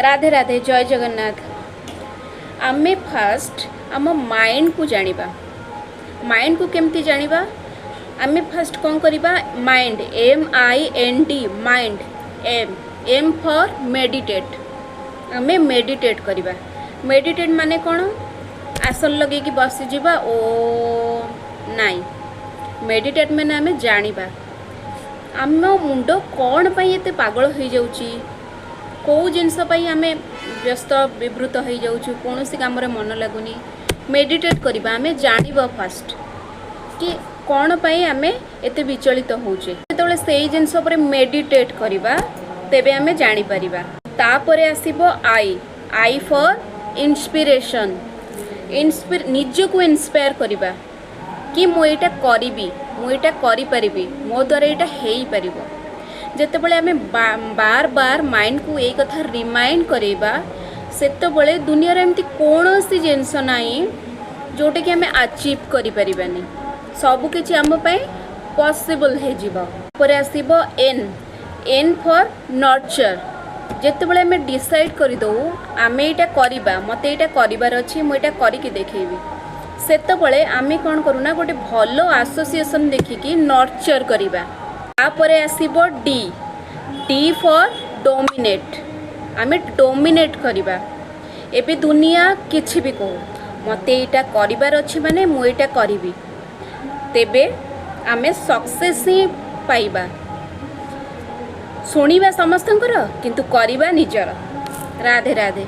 ରାଧେ ରାଧେ, ଜୟ ଜଗନ୍ନାଥ। ଆମେ ଫାଷ୍ଟ ଆମ ମାଇଣ୍ଡକୁ ଜାଣିବା। ମାଇଣ୍ଡକୁ କେମିତି ଜାଣିବା? ଆମେ ଫାଷ୍ଟ କ'ଣ କରିବା? Mind, MIND, mind. M, M for meditate. ଆମେ ମେଡ଼ିଟେଟ୍ କରିବା। ମେଡ଼ିଟେଟ୍ ମାନେ କ'ଣ? ଆସନ ଲଗେଇକି ବସିଯିବା ଓ ନାଇଁ। ମେଡ଼ିଟେଟ୍ ମାନେ ଆମେ ଜାଣିବା ଆମ ମୁଣ୍ଡ କ'ଣ ପାଇଁ ଏତେ ପାଗଳ ହେଇଯାଉଛି, କେଉଁ ଜିନିଷ ପାଇଁ ଆମେ ବ୍ୟସ୍ତ ବିବ୍ରତ ହେଇଯାଉଛୁ, କୌଣସି କାମରେ ମନ ଲାଗୁନି। ମେଡ଼ିଟେଟ୍ କରିବା, ଆମେ ଜାଣିବା ଫାଷ୍ଟ କି କ'ଣ ପାଇଁ ଆମେ ଏତେ ବିଚଳିତ ହେଉଛେ। ଯେତେବେଳେ ସେଇ ଜିନିଷ ଉପରେ ମେଡ଼ିଟେଟ୍ କରିବା, ତେବେ ଆମେ ଜାଣିପାରିବା। ତାପରେ ଆସିବ I, I for inspiration. ନିଜକୁ ଇନ୍ସପାୟାର କରିବା କି ମୁଁ ଏଇଟା କରିବି, ମୁଁ ଏଇଟା କରିପାରିବି, ମୋ ଦ୍ୱାରା ଏଇଟା ହେଇପାରିବ। ଯେତେବେଳେ ଆମେ ବାର ବାର ମାଇଣ୍ଡକୁ ଏଇ କଥା ରିମାଇଣ୍ଡ କରେଇବା, ସେତେବେଳେ ଦୁନିଆରେ ଏମିତି କୌଣସି ଜିନିଷ ନାହିଁ ଯେଉଁଟାକି ଆମେ ଆଚିଭ୍ କରିପାରିବାନି। ସବୁକିଛି ଆମ ପାଇଁ ପସିବଲ୍ ହେଇଯିବ। ପରେ ଆସିବ ଏନ୍, ଏନ୍ ଫର୍ ନର୍ଚର। ଯେତେବେଳେ ଆମେ ଡିସାଇଡ଼୍ କରିଦେଉ ଆମେ ଏଇଟା କରିବା, ମୋତେ ଏଇଟା କରିବାର ଅଛି, ମୁଁ ଏଇଟା କରିକି ଦେଖେଇବି, ସେତେବେଳେ ଆମେ କ'ଣ କରୁନା, ଗୋଟେ ଭଲ ଆସୋସିଏସନ୍ ଦେଖିକି ନର୍ଚର କରିବା। ତାପରେ ଆସିବ ଡି, ଡି ଫର୍ ଡୋମିନେଟ୍। ଆମେ ଡୋମିନେଟ୍ କରିବା। ଏବେ ଦୁନିଆ କିଛି ବି କହୁ, ମୋତେ ଏଇଟା କରିବାର ଅଛି ମାନେ ମୁଁ ଏଇଟା କରିବି। ତେବେ ଆମେ ସକ୍ସେସ୍ ହିଁ ପାଇବା। ଶୁଣିବା ସମସ୍ତଙ୍କର, କିନ୍ତୁ କରିବା ନିଜର। ରାଧେ ରାଧେ।